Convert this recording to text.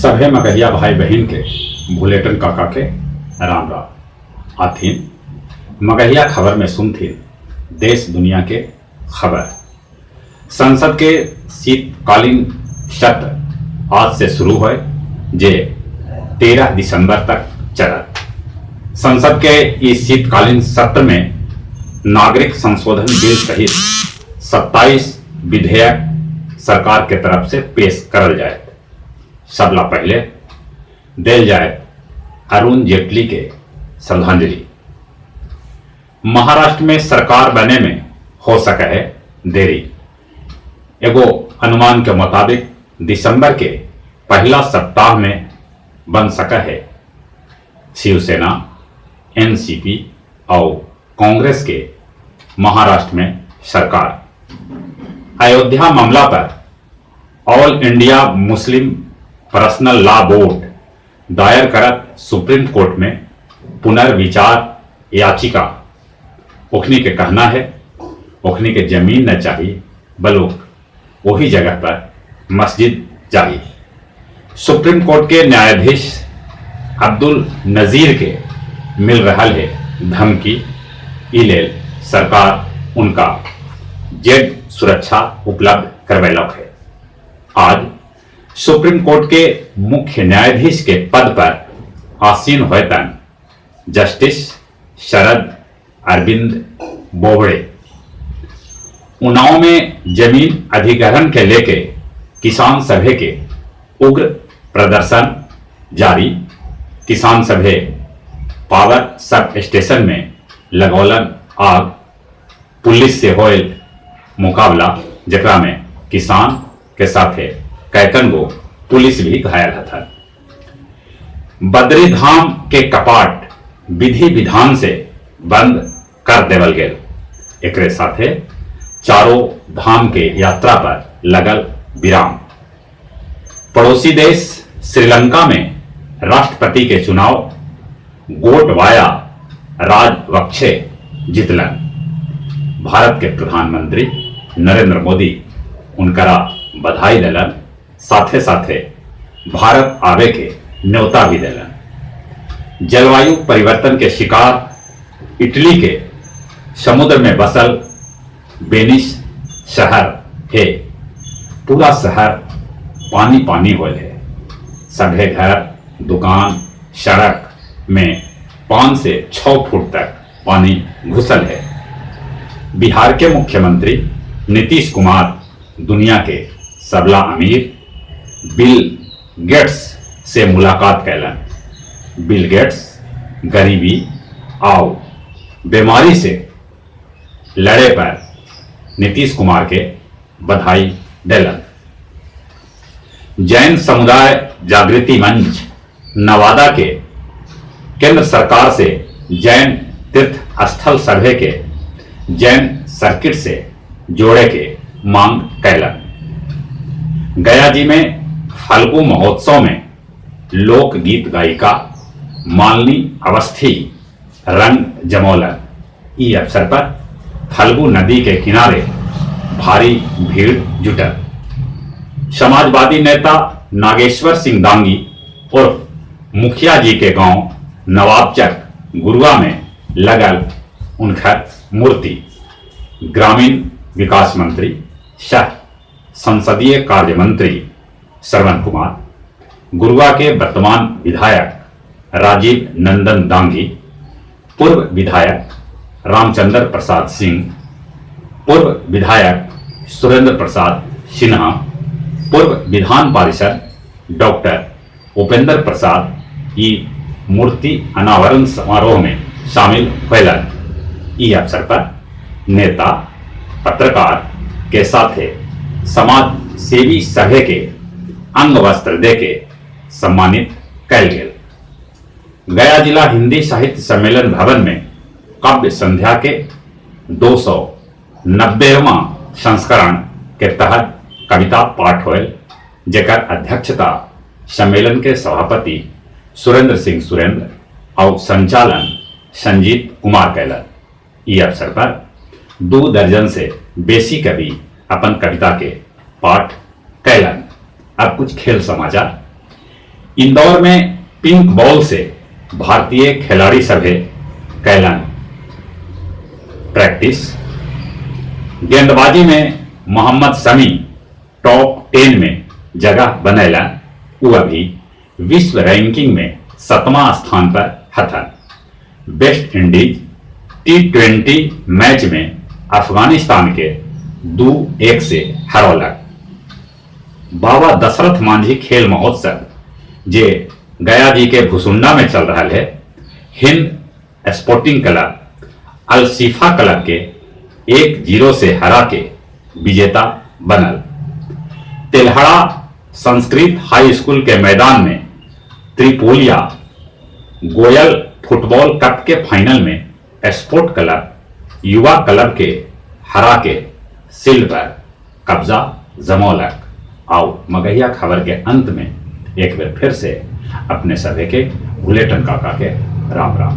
सभे मगहिया भाई बहिन के भुलेटन काका के राम राम। आथिन मगहिया खबर में सुनथिन देश दुनिया के खबर। संसद के शीतकालीन सत्र आज से शुरू होए जे 13 दिसंबर तक चलत। संसद के इस शीतकालीन सत्र में नागरिक संशोधन बिल सहित 27 विधेयक सरकार के तरफ से पेश करल जाए। सबला पहले देल जाए अरुण जेटली के श्रद्धांजलि। महाराष्ट्र में सरकार बने में हो सके है देरी। एगो अनुमान के मुताबिक दिसंबर के पहला सप्ताह में बन सका है शिवसेना, एनसीपी और कांग्रेस के महाराष्ट्र में सरकार। अयोध्या मामला पर All India Muslim Personal Law Board दायर करत सुप्रीम कोर्ट में पुनर्विचार याचिका। ओखनी के कहना है ओखनी के जमीन न चाहिए, बल्कि वही जगह पर मस्जिद चाहिए। सुप्रीम कोर्ट के न्यायाधीश अब्दुल नजीर के मिल रहा है धमकी, ई लेल सरकार उनका जेड सुरक्षा उपलब्ध करवैलक है। आज सुप्रीम कोर्ट के मुख्य न्यायाधीश के पद पर आसीन होतन जस्टिस शरद अरविंद बोबड़े। उन्नाव में जमीन अधिग्रहण के लेके किसान सभा के उग्र प्रदर्शन जारी। किसान सभे पावर सब स्टेशन में लगौलन आग। पुलिस से होयल मुकाबला, जकरा में किसान के साथे कैकन गो पुलिस भी घायल हथन। बद्री धाम के कपाट विधि विधान से बंद कर देवल गेल। एकरे साथे चारों धाम के यात्रा पर लगल विराम। पड़ोसी देश श्रीलंका में राष्ट्रपति के चुनाव गोटबाया राजपक्षे जीतलन। भारत के प्रधानमंत्री नरेंद्र मोदी उनकरा बधाई दिलन, साथे साथे भारत आवे के न्योता भी दिलन। जलवायु परिवर्तन के शिकार इटली के समुद्र में बसल वेनिस शहर है। पूरा शहर पानी पानी होल है। सभे घर, दुकान, सड़क में 5 से 6 फुट तक पानी घुसल है। बिहार के मुख्यमंत्री नीतीश कुमार दुनिया के सबला अमीर बिल गेट्स से मुलाकात कैलन। बिल गेट्स गरीबी आउ बीमारी से लड़े पर नीतीश कुमार के बधाई दिलन। जैन समुदाय जागृति मंच नवादा के केंद्र सरकार से जैन तीर्थ स्थल सभे के जैन सर्किट से जोड़े के मांग कैलन। गया जी में फल्गु महोत्सव में लोकगीत गायिका मालिनी अवस्थी रंग जमौलन। ई अवसर पर फल्गु नदी के किनारे भारी भीड़ जुटल। समाजवादी नेता नागेश्वर सिंह दांगी उर्फ मुखिया जी के गांव नवाबचक गुरुआ में लगल उनकर मूर्ति। ग्रामीण विकास मंत्री सह संसदीय कार्य मंत्री श्रवण कुमार, गुरुआ के वर्तमान विधायक राजीव नंदन दांगी, पूर्व विधायक रामचंद्र प्रसाद सिंह, पूर्व विधायक सुरेंद्र प्रसाद सिन्हा, पूर्व विधान पारिषद डॉक्टर उपेंद्र प्रसाद ई मूर्ति अनावरण समारोह में शामिल होलन। ई अवसर पर नेता, पत्रकार के साथे समाज सेवी सभे के अंग वस्त्र दे के सम्मानित कैल गेल। गया जिला हिंदी साहित्य सम्मेलन भवन में काव्य संध्या के 290वां संस्करण के तहत कविता पाठ होयल, जेकर अध्यक्षता सम्मेलन के सभापति सुरेंद्र सिंह सुरेंद्र और संचालन संजीत कुमार कैलन। ई अवसर पर 2 दर्जन से बेसी कवि अपन कविता के पाठ कैलन। अब कुछ खेल समाचार। इंदौर में पिंक बॉल से भारतीय खिलाड़ी सभे कैलन प्रैक्टिस। गेंदबाजी में मोहम्मद शमी टॉप 10 में जगह बनैलन। उ अभी विश्व रैंकिंग में 7वां स्थान पर हथन। वेस्ट इंडीज T20 match में अफगानिस्तान के 2-1 से हरौलक। बाबा दशरथ मांझी खेल महोत्सव जे गया जी के भुसुंडा में चल रहा है, Hind sporting club Alshifa club के 1-0 से हरा के विजेता बनल। तेल्हड़ा संस्कृत हाई स्कूल के मैदान में त्रिपोलिया गोयल फुटबॉल कप के फाइनल में स्पोर्ट क्लब युवा क्लब के हरा के शील्ड पर कब्जा जमौलक। आओ मगहिया खबर के अंत में एक बार फिर से अपने सभी के भुलेटन काका के राम राम।